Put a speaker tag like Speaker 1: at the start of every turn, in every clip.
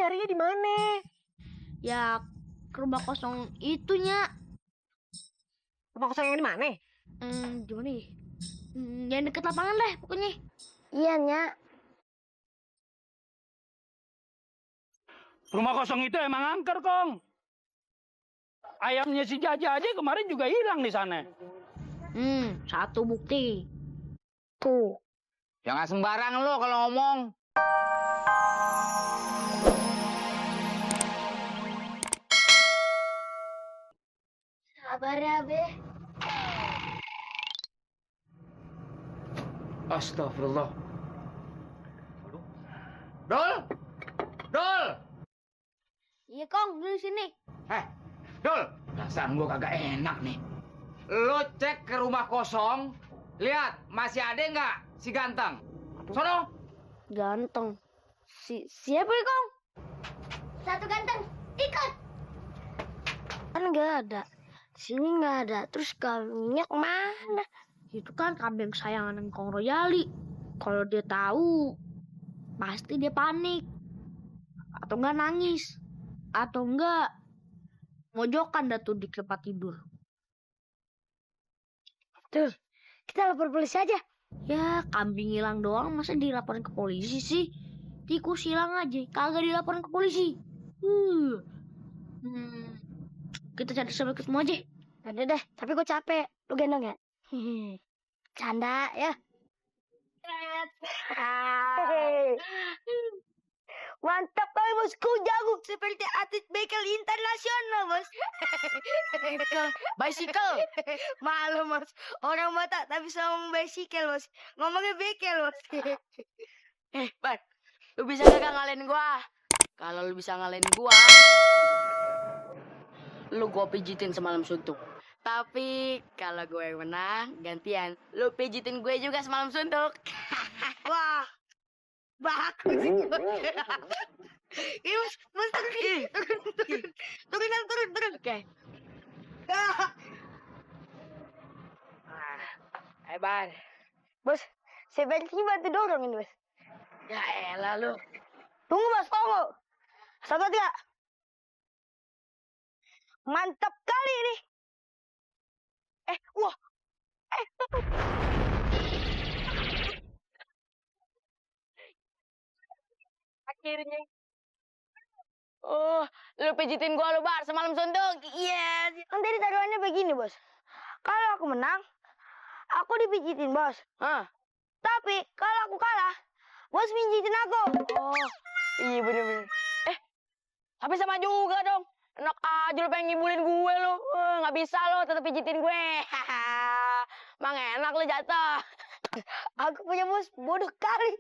Speaker 1: nyarinya di mana?
Speaker 2: Ya, ke rumah kosong itunya.
Speaker 1: Rumah kosong yang di mana?
Speaker 2: Gimana ya? Yang deket lapangan deh pokoknya.
Speaker 1: Iya, Nya.
Speaker 3: Rumah kosong itu emang angker, Kong. Ayamnya si Jaja aja kemarin juga hilang di sana.
Speaker 2: Satu bukti.
Speaker 1: Tuh.
Speaker 4: Jangan sembarang lo kalau ngomong.
Speaker 1: Sabar ya, Be.
Speaker 4: Astagfirullah. Dol! Dol!
Speaker 2: Iya, Kong, dulu sini.
Speaker 4: Dol! Perasaan gua kagak enak nih. Lo cek ke rumah kosong, lihat masih ada nggak si ganteng? Sono!
Speaker 2: Ganteng. Siapa ya, Kong?
Speaker 1: Satu ganteng, ikut. Kan nggak ada. Di sini nggak ada. Terus kambingnya kemana?
Speaker 2: Itu kan kambing kesayangan Kong Royali. Kalau dia tahu, pasti dia panik. Atau enggak nangis. Atau enggak mojokan dah tuh di tempat tidur.
Speaker 1: Tuh, kita lapor polisi aja.
Speaker 2: Ya, kambing hilang doang masa dilaporin ke polisi sih? Tikus hilang aja, kagak dilaporin ke polisi. Kita cari sampai ketemu aja.
Speaker 1: Udah deh, tapi gue capek. Lu gendong ya? Canda ya. Mantap kali bosku, jago seperti atlet bekel internasional bos. Bicycle. Malu bos, orang mata tapi sama ngomong bicycle bos. Ngomongnya bekel bos.
Speaker 5: Ban, lu bisa gak ngalahin gua? Kalau lu bisa ngalahin gua, lu gua pijitin semalam suntuk. Tapi kalau gue yang menang, gantian, lu pijitin gue juga semalam suntuk.
Speaker 1: Wah, bagus sih bos. Ini bos turun.
Speaker 5: Oke. Ban.
Speaker 1: Bos, sebaiknya bantu dorong ini bos.
Speaker 5: Ya elah lu.
Speaker 1: Tunggu bos, tunggu. Sabar ya. Mantap kali ini. Wah.
Speaker 5: Akhirnya. Oh, lu pijitin gua lu Bar semalam suntuk. Iya.
Speaker 1: Kan tadi taruhannya begini bos. Kalau aku menang, aku dipijitin bos. Tapi kalau aku kalah, bos pijitin aku.
Speaker 5: Oh, iya bener-bener. Tapi sama juga dong. Enak aja lu pengen ngibulin gue lu. Nggak bisa lo tetep pijitin gue. Mang enak lu jatuh.
Speaker 1: Aku punya bos bodoh kali.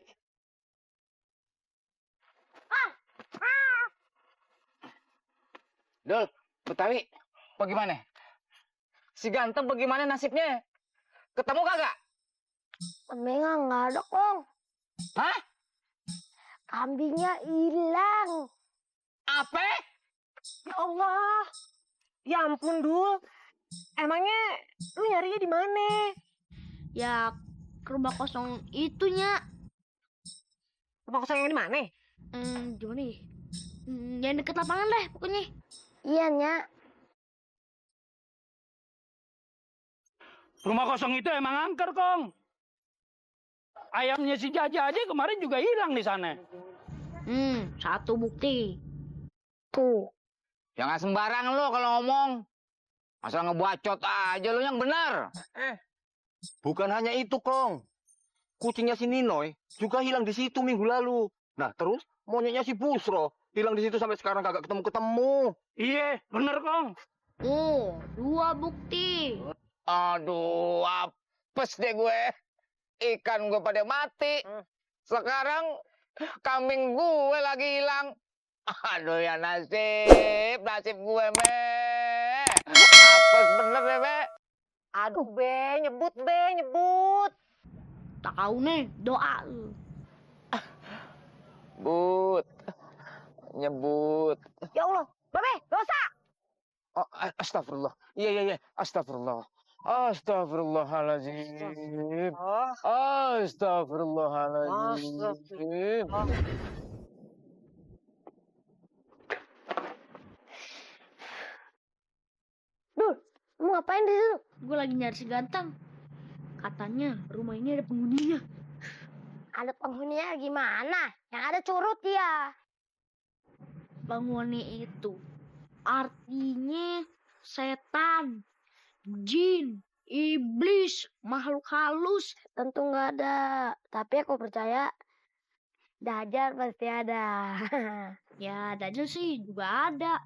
Speaker 4: Dol, Betawi, bagaimana? Si ganteng bagaimana nasibnya? Ketemu kagak?
Speaker 1: Kambingnya nggak ada kong.
Speaker 4: Hah?
Speaker 1: Kambingnya hilang.
Speaker 4: Apa?
Speaker 1: Ya Allah. Ya ampun Dul. Emangnya lu nyarinya di mana?
Speaker 2: Ya, ke rumah kosong itunya.
Speaker 1: Rumah kosong yang di mana?
Speaker 2: Gimana ya? Yang deket lapangan deh pokoknya.
Speaker 1: Iya, Nya.
Speaker 3: Rumah kosong itu emang angker, Kong. Ayamnya si Jaja aja kemarin juga hilang di sana.
Speaker 2: Satu bukti.
Speaker 1: Tuh.
Speaker 4: Jangan sembarang lo kalau ngomong. Asal ngebacot aja lo yang benar.
Speaker 6: Bukan hanya itu, Kong. Kucingnya si Ninoy juga hilang di situ minggu lalu. Nah, terus monyetnya si Busro hilang di situ sampai sekarang kagak ketemu-ketemu.
Speaker 3: Iya, bener, Kong.
Speaker 2: Oh, dua bukti.
Speaker 4: Aduh, apes deh gue. Ikan gue pada mati. Sekarang kambing gue lagi hilang. Aduh ya nasib gue, me. Apes bener deh, me.
Speaker 1: Aduh, nyebut.
Speaker 2: Tak tahu nih, doa.
Speaker 4: Nyebut.
Speaker 1: Ya Allah, Babe, dosa.
Speaker 4: Oh, astagfirullah. Iya. Astagfirullah. Astagfirullahaladzim. Astagfirullahaladzim.
Speaker 1: ngapain di situ?
Speaker 2: Gue lagi nyari si Ganteng. Katanya rumah ini ada penghuninya.
Speaker 1: Ada penghuninya gimana? Yang ada curut ya.
Speaker 2: Penghuni itu artinya setan, jin, iblis, makhluk halus.
Speaker 1: Tentu nggak ada. Tapi aku percaya Dajjal pasti ada.
Speaker 2: Ya, Dajjal sih juga ada.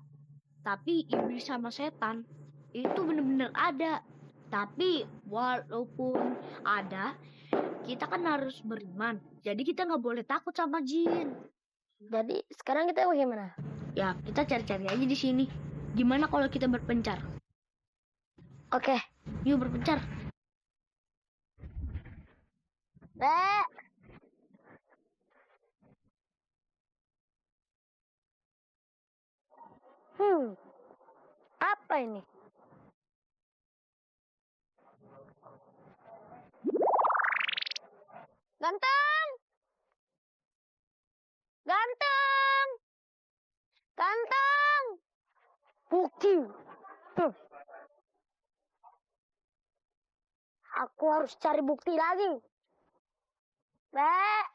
Speaker 2: Tapi iblis sama setan itu bener-bener ada. Tapi walaupun ada, kita kan harus beriman. Jadi kita nggak boleh takut sama jin.
Speaker 1: Jadi sekarang kita bagaimana?
Speaker 2: Ya, kita cari-cari aja di sini. Gimana kalau kita berpencar?
Speaker 1: Oke.
Speaker 2: Yuk berpencar.
Speaker 1: Dek. Apa ini? Ganteng! Ganteng! Ganteng! Bukti. Aku harus cari bukti lagi. Dek.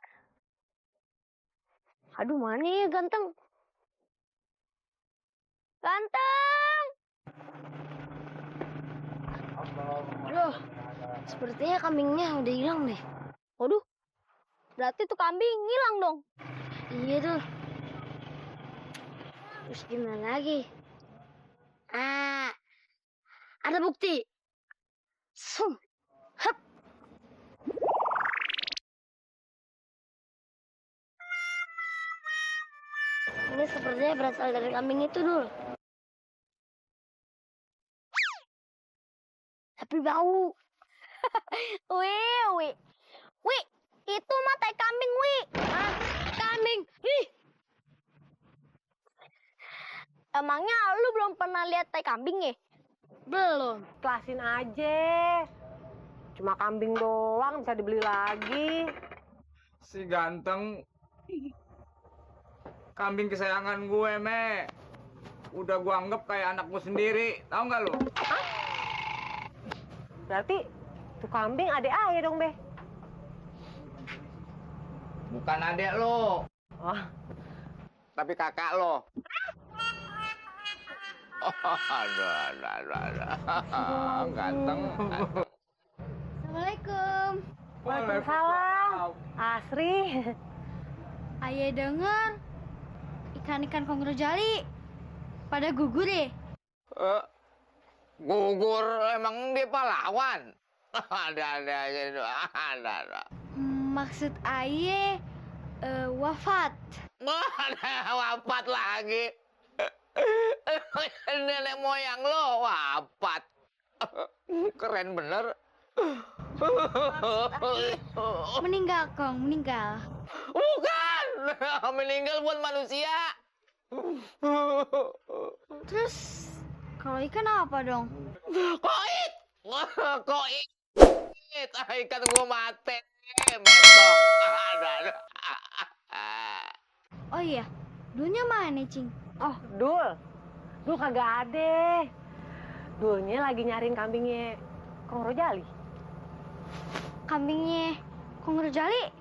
Speaker 1: Aduh, mana ya Ganteng? Ganteng! Aduh, sepertinya kambingnya udah hilang deh. Waduh, berarti tuh kambing hilang dong. Iya tuh. Terus gimana lagi? Ada bukti. Hup. Ini sepertinya berasal dari kambing itu dulu. Tapi bau. Wih. Wih, itu mah tai kambing, Wih. Hah? Kambing. Ih. Emangnya lu belum pernah lihat tai kambing ya?
Speaker 5: Belum. Kelasin aja. Cuma kambing doang bisa dibeli lagi.
Speaker 4: Si Ganteng. Kambing kesayangan gue, Me. Udah gue anggap kayak anakmu sendiri. Tahu nggak lu?
Speaker 5: Berarti tuh kambing adek ayah dong, Be.
Speaker 4: Bukan adek lo.
Speaker 5: Oh.
Speaker 6: Tapi kakak lo. Aduh. Ganteng.
Speaker 2: Assalamualaikum.
Speaker 5: Waalaikumsalam. Asri.
Speaker 2: Ayah dengar ikan-ikan kongro jali pada gugur ya?
Speaker 6: Gugur emang dia pahlawan. Ada aja itu. Ada.
Speaker 2: Maksud ayah wafat.
Speaker 6: Ada wafat lagi. Nenek moyang lo wafat. Keren bener.
Speaker 2: Meninggal, Kong, meninggal.
Speaker 6: Bukan. Meninggal buat manusia.
Speaker 2: Terus kalau ikan apa dong?
Speaker 6: Koit. Koit. Ikan gua mati. Metong. Ada.
Speaker 2: Oh iya, dulunya mana, Cing?
Speaker 5: Oh, Dul. Dul kagak ada. Dulnya lagi nyariin kambingnya Kong Rojali.
Speaker 2: Kambingnya Kong Rojali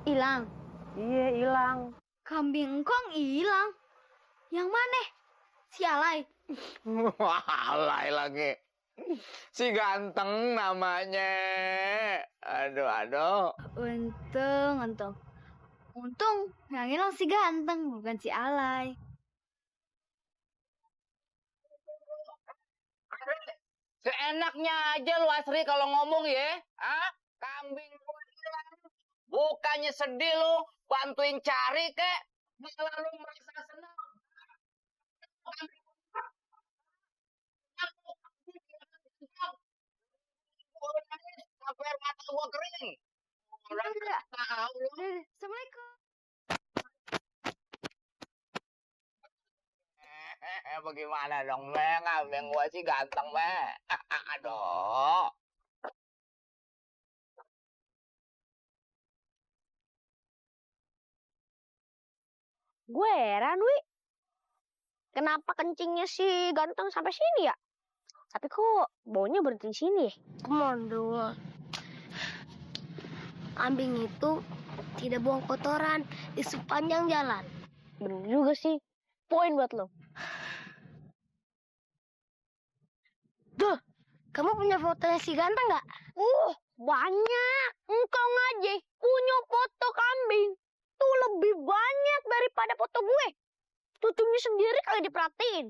Speaker 2: hilang.
Speaker 5: Iya, hilang.
Speaker 2: Kambing Kong hilang. Yang mana? Si Alay.
Speaker 6: Alay lagi. Si Ganteng namanya. Aduh.
Speaker 2: Untung yang hilang si Ganteng, bukan si Alay.
Speaker 4: Seenaknya aja lu Asri kalau ngomong ya. Ah, kambing gua hilang. Bukannya sedih lu bantuin cari kek. Malah lu merasa senang. Sampai mata gua kering. Orang
Speaker 2: Udah.
Speaker 4: tahu lu.
Speaker 2: Assalamualaikum.
Speaker 6: Bagaimana dong, Meng? Abang gua sih ganteng, Meng. Aduh.
Speaker 1: Gue heran, Wi. Kenapa kencingnya si Ganteng sampai sini ya?
Speaker 2: Tapi kok baunya berhenti di sini ya?
Speaker 1: Come on, Dul. Kambing itu tidak buang kotoran di sepanjang jalan.
Speaker 2: Bener juga sih. Poin buat lo.
Speaker 1: Dul, kamu punya fotonya si ganteng nggak?
Speaker 2: Banyak. Engkau ngaji punya foto kambing. Tuh lebih banyak daripada foto gue. Cucunya sendiri kagak diperhatiin.